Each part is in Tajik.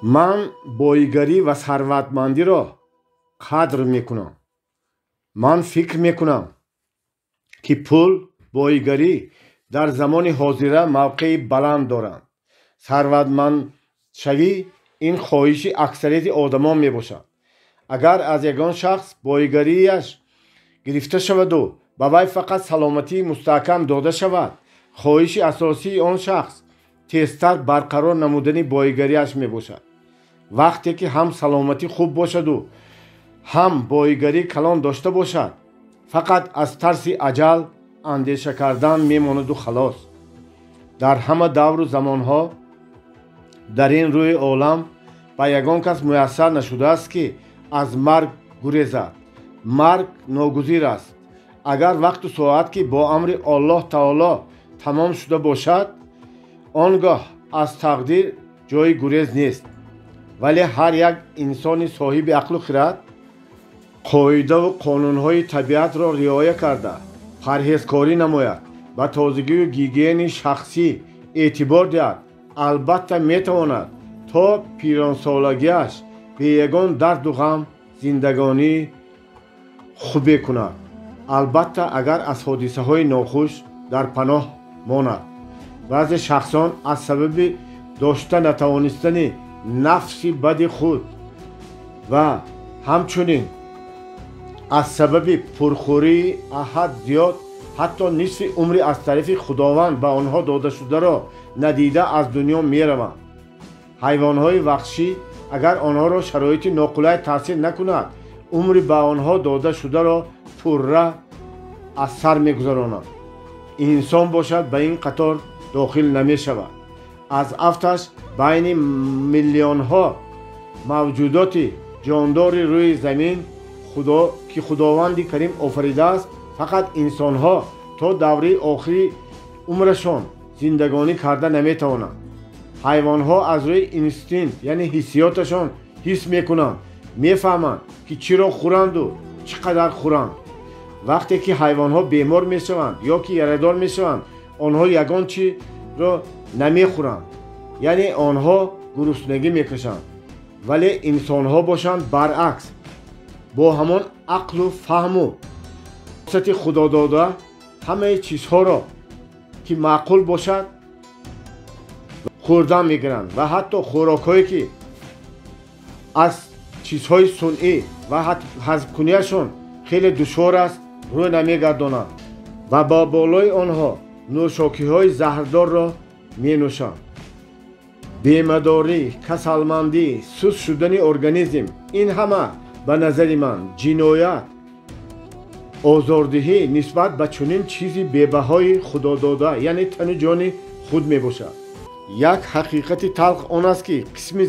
Ман боигарӣ ва сарватмандиро қадр мекунам. Ман фикр мекунам, ки пул, боигарӣ дар замони ҳозира мавқеи баланд доранд. Сарватмандшавӣ ин хоҳиши аксарияти одамон мебошад. Агар аз ягон шахс боигарияш гирифта шаваду ба вай фақат саломатии мустаҳкам дода шавад, хоҳиши асосии он шахс тезтар барқарор намудани боигарияш мебошад. Вақте ки ҳам саломатӣ хуб бошаду ҳам боигарӣ калон дошта бошад, фақат аз тарси аҷал андеша кардан мемонаду халос. Дар ҳама давру замонҳо дар ин рӯи олам ба ягон кас муяссар нашудааст, ки аз марг гурезад. Марг ногузир аст. Агар вақту соат, ки бо амри Оллоҳ таоло тамом шуда бошад, он гоҳ аз тақдир ҷои гурез нест. Вале ҳар як инсони соҳиби ақлу хирад қоидаву қонунҳои табиатро риоя карда, парҳезкорӣ намояд, ба тозагию гигиени шахсӣ эътибор диҳад, албатта метавонад то пиронсолагиаш бе ягон дарду ғам зиндагонии хубе кунад. Албатта, агар аз ҳодисаҳои нохуш дар паноҳ монад. Баъзе шахсон аз сабаби дошта натавонистани нафси бади худ ва ҳамчунин аз сабаби пурхӯрии аҳад зиёд ҳатто нисфи умри аз тарафи Худованд ба онҳо додашударо надида аз дунё мераванд. Ҳайвонҳои ваҳшӣ, агар онҳоро шароити ноқулай таъсир накунад, умри ба онҳо дода шударо пурра аз сар мегузаронанд. Инсон бошад, ба ин қатор дохил намешавад. Аз афташ байни миллионҳо мавҷудоти ҷондори рӯи замин, ки Худованди Карим офаридааст, фақат инсонҳо то давраи охири умрашон зиндагонӣ карда наметавонанд. Ҳайвонҳо аз рӯи инстинкт, яъне ҳиссиёташон, ҳис мекунанд, мефаҳманд, ки чиро хӯранду чӣ қадар хӯранд. Вақте ки ҳайвонҳо бемор мешаванд ё ки ярадор мешаванд, онҳо ягон чиро намехӯранд, яъне онҳо гуруснагӣ мекашанд. Вале инсонҳо бошанд, баръакс, бо ҳамон ақлу фаҳму фурсати худодода ҳамаи чизҳоро, ки маъқул бошад, хӯрдан мегиранд ва ҳатто хӯрокҳое, ки аз чизҳои сунъӣ ва ҳазмкунияшон хеле душвор аст, рӯй намегардонанд ва ба болои онҳо нӯшокиҳои заҳрдорро менӯшанд. Бемадорӣ, касалмандӣ, суст шудани организм — ин ҳама ба назари ман ҷиноят, озордиҳӣ нисбат ба чунин чизи бебаҳои худодода, яъне тану ҷони худ мебошад. Як ҳақиқати талх он аст, ки қисми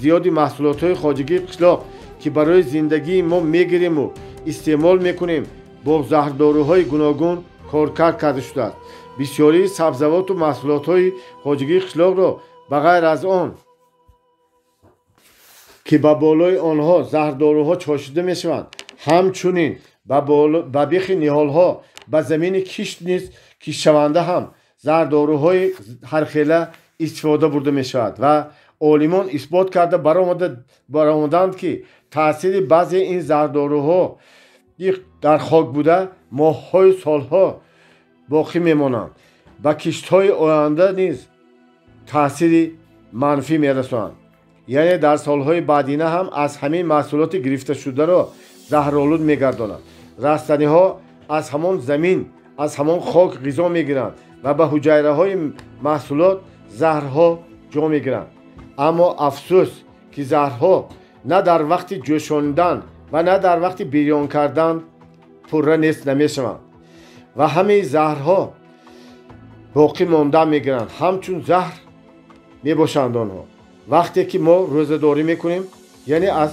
зиёди маҳсулотҳои хоҷагии қишлоқ, ки барои зиндагии мо мегириму истеъмол мекунем, бо заҳрдоруҳои гуногун коркард карда шудааст. Бисёрии сабзавоту маҳсулотҳои хоҷагии қишлоқро, ба ғайр аз он ки ба болои онҳо заҳрдоруҳо чошида мешаванд, ҳамчунин ба бехи ниҳолҳо, ба замини кишт низ киштшаванда ҳам заҳрдоруҳои ҳархела истифода бурда мешавад. Ва олимон исбот карда баромаданд, ки таъсири баъзе ин заҳрдоруҳо дар хок буда, моҳҳою солҳо боқӣ мемонанд, ба киштҳои оянда низ таъсири манфӣ мерасонанд, яъне дар солҳои баъдина ҳам аз ҳамин маҳсулоти гирифташударо заҳролуд мегардонанд. Растаниҳо аз ҳамон замин, аз ҳамон хок ғизо мегиранд ва ба ҳуҷайраҳои маҳсулот заҳрҳо ҷо мегиранд. Аммо афсӯс, ки заҳрҳо на дар вақти ҷӯшонидан ва на дар вақти бирён кардан пурра нест намешаванд ва ҳамаи заҳрҳо боқӣ монда мегиранд, ҳамчун заҳр мебошанд онҳо. Вақте ки мо рӯзадорӣ мекунем, яъне аз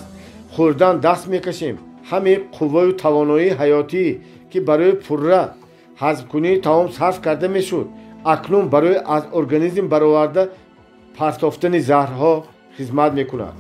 хӯрдан даст мекашем, ҳамаи қувваю тавоноии ҳаётӣ, ки барои пурра ҳазмкунии таом сарф карда мешуд, акнун барои аз организм бароварда партофтани заҳрҳо хизмат мекунад.